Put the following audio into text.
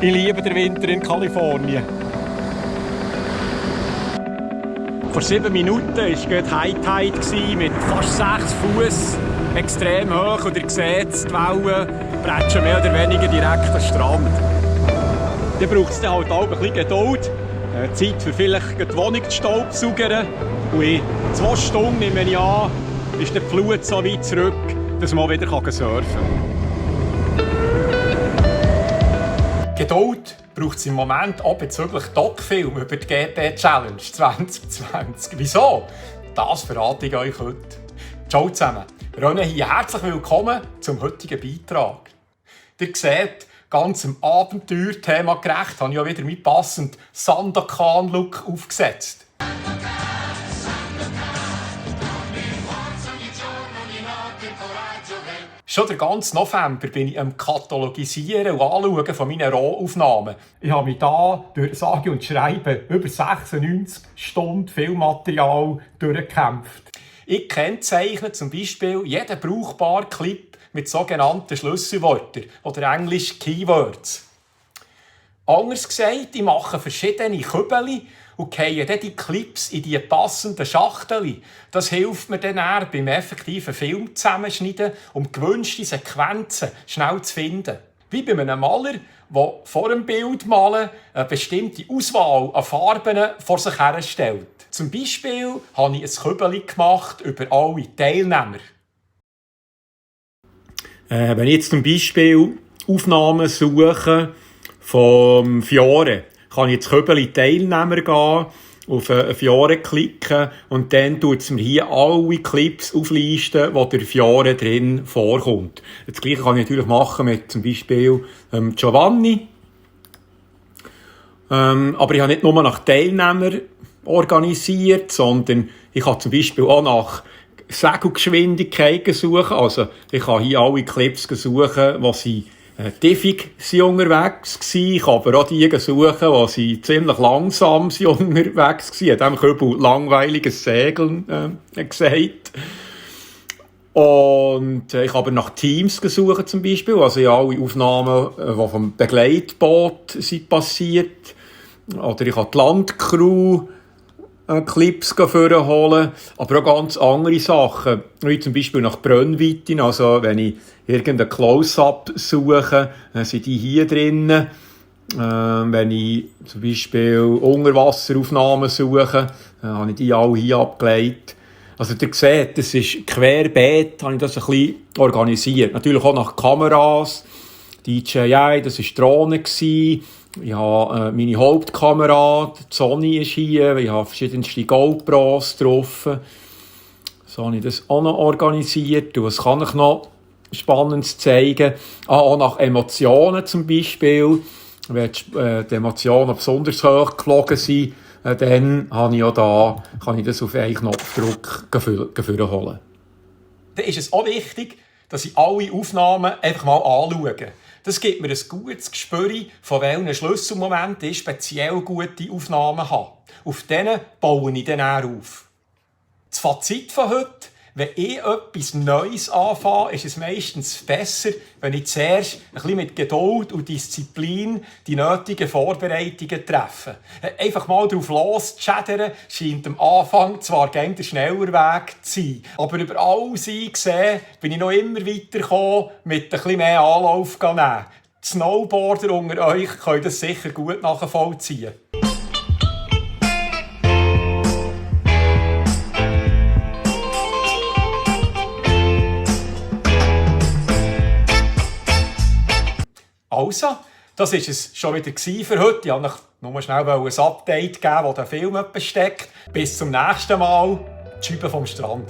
Ich liebe den Winter in Kalifornien. Vor 7 Minuten war es High Tide mit fast 6 Fuß, extrem hoch. Und ihr seht, die Wellen bretschen mehr oder weniger direkt an den Strand. Dann braucht es halt auch ein bisschen Geduld. Zeit für vielleicht die Wohnung zu staubsaugern. Und in 2 Stunden, nehme ich an, ist die Flut so weit zurück, dass man wieder surfen kann. Geduld braucht es im Moment auch bezüglich Doc-Film über die GP Challenge 2020. Wieso? Das verrate ich euch heute. Ciao zusammen. René hier, herzlich willkommen zum heutigen Beitrag. Ihr seht, ganz im Abenteuerthema gerecht, habe ich auch wieder meinen passenden Sandokan-Look aufgesetzt. Schon den ganzen November bin ich am Katalogisieren und Anschauen von meinen Rohaufnahmen. Ich habe mich hier durch Sage und Schreiben über 96 Stunden Filmmaterial durchgekämpft. Ich kennzeichne zum Beispiel jeden brauchbaren Clip mit sogenannten Schlüsselwörtern oder englisch Keywords. Anders gesagt, ich mache verschiedene Kübel und gehe dann die Clips in die passenden Schachteln. Das hilft mir dann beim effektiven Film zusammenschneiden, um gewünschte Sequenzen schnell zu finden. Wie bei einem Maler, der vor dem Bild malen eine bestimmte Auswahl an Farben vor sich herstellt. Zum Beispiel habe ich ein Kübel gemacht über alle Teilnehmer. Wenn ich jetzt zum Beispiel Aufnahmen suche vom Fiore, kann ich ins Kübel Teilnehmer gehen, auf Fiore klicken und dann tut es mir hier alle Clips auflisten, wo der Fiore drin vorkommt. Das Gleiche kann ich natürlich machen mit zum Beispiel Giovanni. Aber ich habe nicht nur nach Teilnehmern organisiert, sondern ich kann zum Beispiel auch nach Segelgeschwindigkeiten suchen. Also ich kann hier alle Clips suchen, wo sie tiefig unterwegs waren. Ich kann aber auch die suchen, wo sie ziemlich langsam unterwegs waren. Ich habe dem Kübel langweiliges Segeln gesagt. Und ich habe nach Teams gesucht zum Beispiel. Also ich habe alle Aufnahmen, die vom Begleitboot sind passiert. Oder ich habe die Landcrew Clips holen, aber auch ganz andere Sachen, wie zum Beispiel nach Brennweiten. Also wenn ich irgendein Close-Up suche, dann sind die hier drin. Wenn ich zum Beispiel Unterwasseraufnahmen suche, dann habe ich die alle hier abgelegt. Also ihr seht, das ist querbeet, habe ich das ein bisschen organisiert. Natürlich auch nach Kameras, DJI, das war Drohne. Ich habe meine Hauptkamera, die Sony ist hier, ich habe verschiedenste GoPros drauf. So habe ich das auch noch organisiert. Und was kann ich noch Spannendes zeigen? Auch nach Emotionen zum Beispiel. Wenn die Emotionen besonders hoch geflogen sind, dann habe ich auch da, kann ich das auf einen Knopfdruck holen. Dann ist es auch wichtig, dass ich alle Aufnahmen einfach mal anschaue. Das gibt mir ein gutes Gespür, von welchen Schlüsselmomenten ich speziell gute Aufnahmen habe. Auf denen baue ich dann auf. Das Fazit von heute: Wenn ich etwas Neues anfange, ist es meistens besser, wenn ich zuerst ein bisschen mit Geduld und Disziplin die nötigen Vorbereitungen treffe. Einfach mal drauf loszuschädern, scheint am Anfang zwar der schneller Weg zu sein, aber über alles gesehen bin ich noch immer weitergekommen, mit ein bisschen mehr Anlauf zu nehmen. Die Snowboarder unter euch können das sicher gut nachvollziehen. Also, das war es schon wieder für heute. Ich wollte euch nur schnell ein Update geben, das den Film steckt. Bis zum nächsten Mal. Die Scheibe vom Strand.